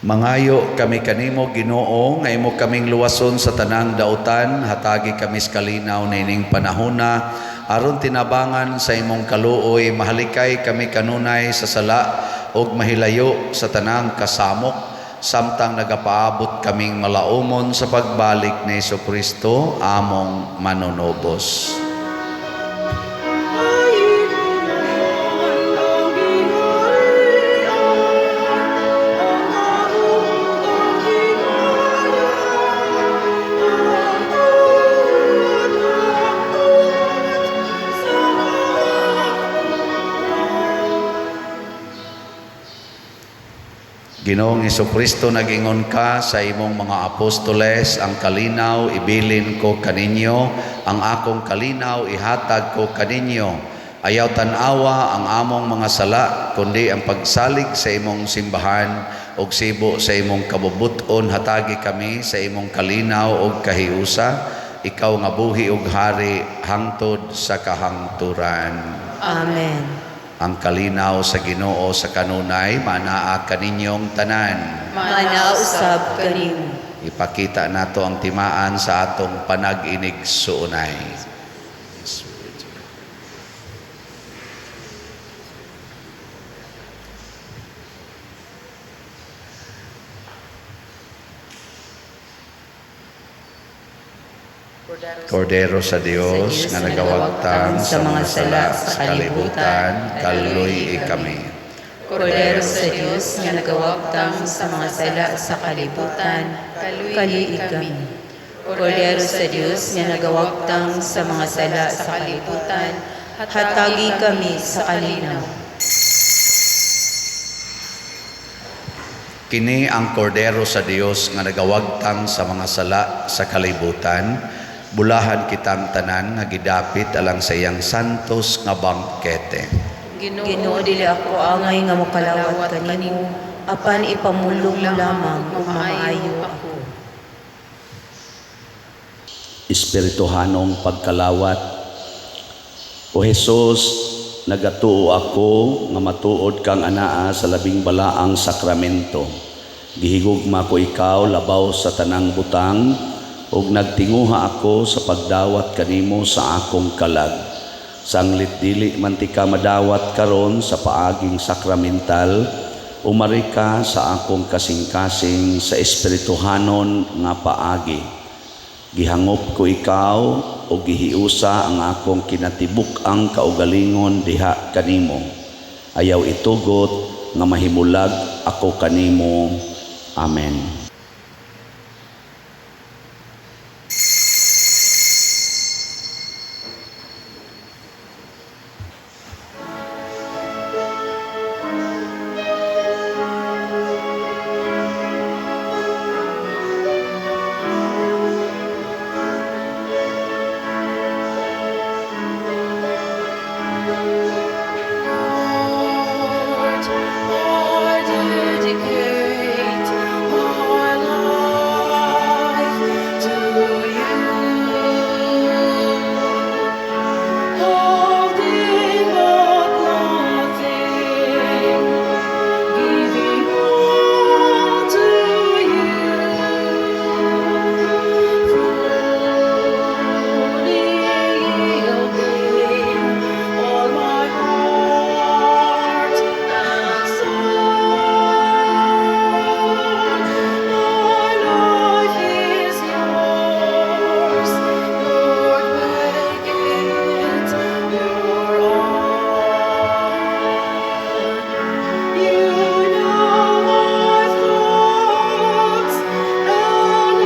Mangayo kami kanimo, Ginoo, nga imo kaming luwason sa tanang dautan, hatagi kami sa kalinaw nining panahona aron tinabangan sa imong kaluoy mahalikay kami kanunay sa sala ug mahilayo sa tanang kasamok samtang nagapaabot kaming malaumon sa pagbalik ni Kristo among manunubos. Ginoong Kristo, nag-ingon ka sa imong mga apostoles, "Ang kalinaw ibilin ko kaninyo, ang akong kalinaw ihatag ko kaninyo. Ayaw tan-awa ang among mga sala, kundi ang pagsalig sa imong simbahan ug sibo sa imong kabubut-on, hatagi kami sa imong kalinaw ug kahiusa, ikaw nga buhi ug hari hangtod sa kahangturan." Amen. Ang kalinaw sa Ginoo sa kanunay manaa kaninyong tanan. Manaa usab kanimo. Ipakita nato ang timaan sa atong panag-inigsuonay. Kordero sa Dios nga nagawagtang sa mga sala sa kalibutan, kaluy-i kami. Kordero sa Dios nga nagawagtang sa mga sala sa kalibutan, kaluy-i kami. Kordero sa Dios nga nagawagtang sa mga sala sa kalibutan, Hatagi kami sa kalinaw. Kini ang Kordero sa Dios nga nagawagtang sa mga sala sa kalibutan. Bulahan kitang tanan nga gidapit alang sa iyang santos nga bangkete. Ginoo, dili ako angay nga mokalawat kanimo, apan ipamulong mo lamang ug mamaayo ako. Espirituhanong pagkalawat. O Hesus, nagatuo ako nga matuod kang anaa sa labing balaang sakramento. Gihigugma ko ikaw labaw sa tanang butang ug nagtinguha ako sa pagdawat kanimo sa akong kalag. Sanglit dili man tika madawat karon sa paaging sakramental, umari ka sa akong kasing-kasing sa espirituhanon nga paagi. Gihangop ko ikaw o gihiusa ang akong kinatibuk-ang kaugalingon diha kanimo. Ayaw itugot nga mahimulag ako kanimo. Amen. Lord, I dedicate my life to you, holding back nothing, giving all to you, fully yielding all my heart and soul. My life is yours, Lord, make it your own. You know my thoughts and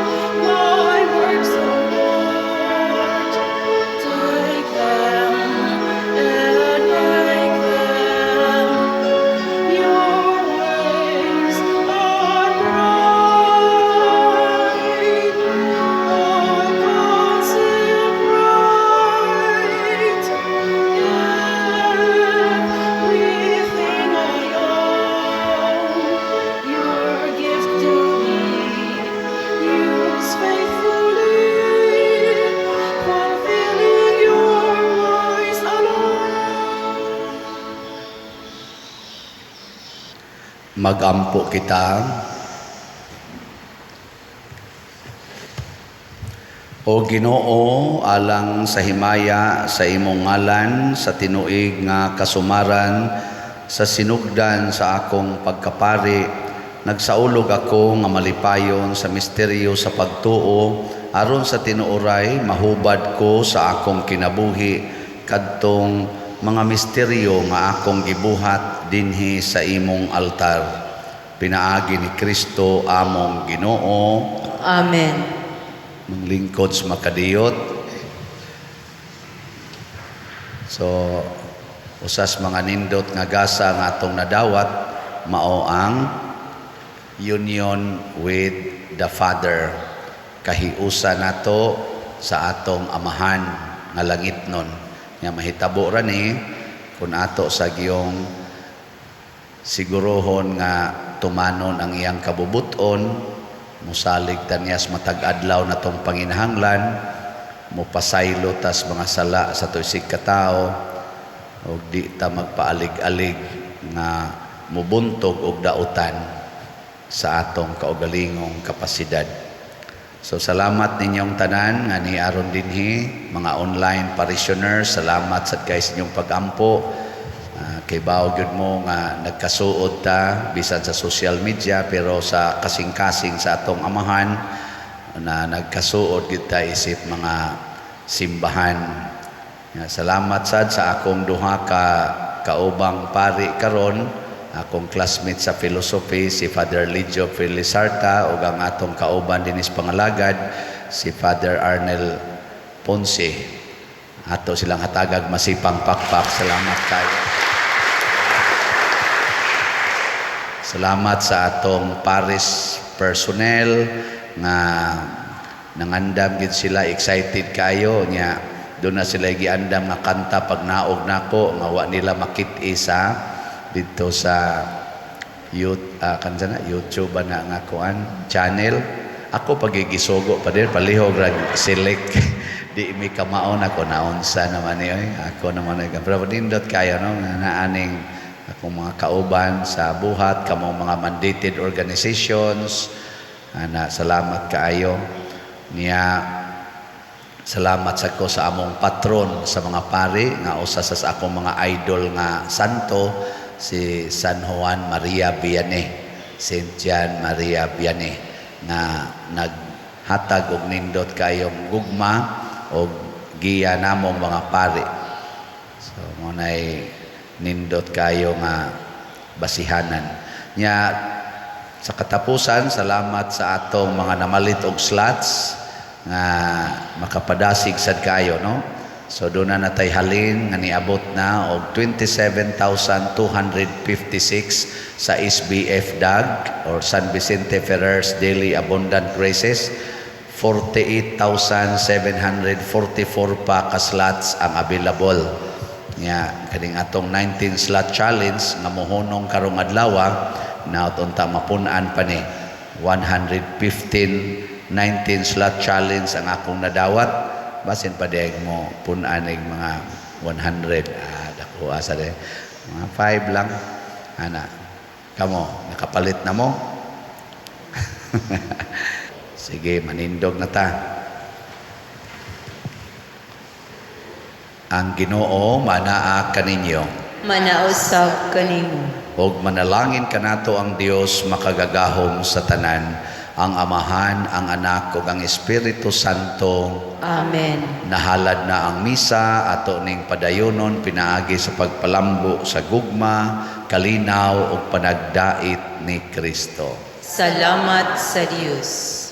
all my works, O Lord. Take them and make them your ways are mine. I consecrate everything I own, your gift to me. Use faithfully, fulfilling your ways alone. Magampo kita. O Ginoo, alang sa himaya sa imong ngalan, sa tinuig nga kasumaran, sa sinugdan sa akong pagkapari, nagsaulog ako nga malipayon sa misteryo sa pagtuo, aron sa tinuoray mahubad ko sa akong kinabuhi kadtong mga misteryo nga akong gibuhat dinhi sa imong altar. Pinaagi ni Kristo among Ginoo. Amen. Manglingkod sa makadiyot. So, usas mga nindot nga gasa nga atong nadawat. mao ang union with the Father, kahiusa nato sa atong Amahan nga langitnon, nga mahitabo ra ni kung ato sa giyong sigurohon nga tumanon ang iyang kabubuton, musalig ta niya sa matag adlaw natong panginahanglan, mupasaylo tas mga sala sa tuisig katao, ug di ta magpaalig-alig nga mubuntog og dautan sa atong kaugalingong kapasidad. So salamat ninyong tanan nga ni aron dinhi, mga online parishioners, salamat sad kay sa inyong pagampo. Kay bawo gyud mo nga nagkasuod ta bisan sa social media, pero sa kasing-kasing sa atong Amahan na nagkasuod gyud ta isip mga simbahan. Nga, salamat sad sa akong duha ka kaubang pari karon, akong classmate sa philosophy si Father Lidio Felizarta ug ang atong kauban dinis pangalagad si Father Arnel Ponce. Ato silang hatagag masipang pakpak. Salamat kayo. Salamat sa atong parish personnel nga nangandam gid sila, excited kayo nya doon na sila giandam nga kanta pag naog nako nga wa nila makit-i sa didto sa kansa na YouTube ba na nga kuan channel. Ako pagigisugo pa din palihog ra select di mi kamaon ako naunsa naman ni oy ako naman oy, pero nindot kayo no nga naaning akong mga kauban sa buhat kamong mga mandated organizations ana, salamat kaayo niya. Salamat sa ko sa among patron sa mga pari nga usa sa akong mga idol nga santo, si San Juan Maria Vianney, Saint John Maria Vianney, nga naghatag og nindot kayong gugma og giya namong mga pari. So mo nay nindot kayo nga basihanan. Nya sa katapusan, salamat sa atong mga namalit og slots nga makapadasig sad kayo no. So doon na natay halin nga niabot na og 27,256 sa SBF DAG or San Vicente Ferrer's Daily Abundant Graces. 48,744 pa ka slots ang available. Nya kaning atong 19 slot challenge nga mohunong karong adlaw na unta mapun-an pa ni 115 19 slot challenge ang akong nadawat, basin pa dayag mo pun-an ig mga 100, dako asa de mga 5 lang ana. Kamo nakapalit na mo? Sige, manindog na ta. Ang Ginoo manaa kaninyo. Manausab kanimo. Og manalangin kanato ang Dios makagagahom sa tanan, ang Amahan, ang Anak ug ang Espiritu Santo. Amen. Nahalad na ang misa ato ning padayonon pinaagi sa pagpalambo sa gugma, kalinaw ug panagdait ni Kristo. Salamat sa Dios.